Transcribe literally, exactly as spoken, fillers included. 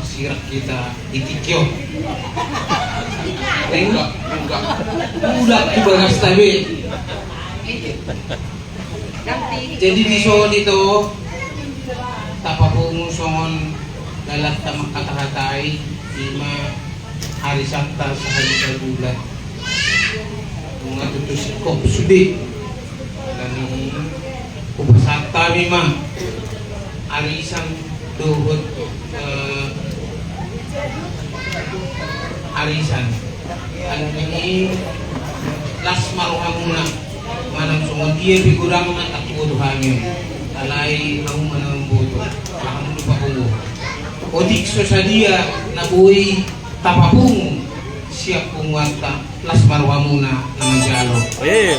Sirang hita di tingki on. Enggak, enggak. Udah di bagas tabe. Jadi di soni to, tapapungu songon dalan ta mangkatahatai, ima arisanta sahali sabulan. Nunga tutu singkop sude. Alani hupasahat hami ma arisan dohot, eh, arisan. Alani las ma rohamuna. Manang songon dia pe godangna, tangkas boto hami. Alai hamu ma na mamboto. Alai hamu do papungu. Otik so sadia na boi tapapungu sian punguanta, las ma rohamuna na manjalo. Eh,